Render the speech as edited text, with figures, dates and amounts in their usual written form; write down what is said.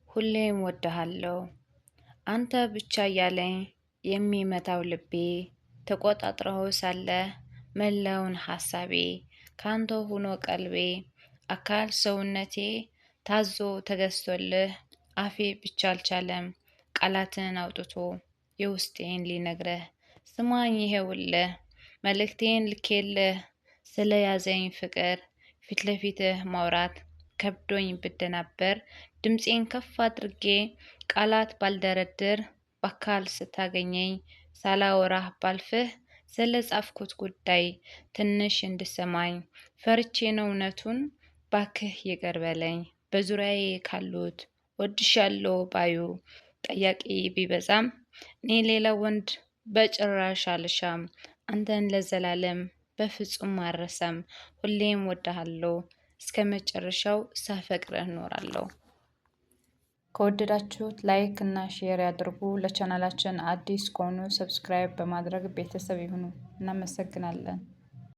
ሁሌም ወድሃለሁ አንተ ብቻ እያለኝ የሚመታው ልቤ ተቆጣጥረው ሳለ መላውን ሀሳቤ ካንተ ሆኖ ቀልቤ አካል ሰውነቴ ታዞ ተገዝቶልህ አፌ ብቻ አልቻለም ቃላትን አውጥቶ የውስጤን ሊነግረህ። ስማኝ ይሄውልህ መልእክቴን ልኬልህ ስለያዘኝ ፍቅር ፊት ለፊትህ ማውራት ከብዶኝ ብደናበር ድምፄን ከፍ አድርጌ ቃላት ባልደረድር በአካል ስታገኘኝ ሳላወራህ ባልፍህ ስለ ጻፍኩት ጉዳይ ትንሽ እንድሰማኝ ፈርቼ ነው እውነቱን ባክህ ይቅር በለኝ። በዙሪያዬ ካሉት ወድሻለሁ ባዩ ጠያቂ ቢበዛም እኔ ሌላ ወንድ በጭራሽ አልሻም። አንተን ለዘላለም በፍጹም አልረሳም። ሁሌም ወድሃለሁ እስከ መጨረሻው ሳፈቅርህ እኖራለሁ። ከወደዳችሁት like እና share ያድርጉ። ለቻናላችን አዲስ ከሆኑ subscribe በማድረግ ቤተሰብ ይሁኑ። እናመሰግናለን።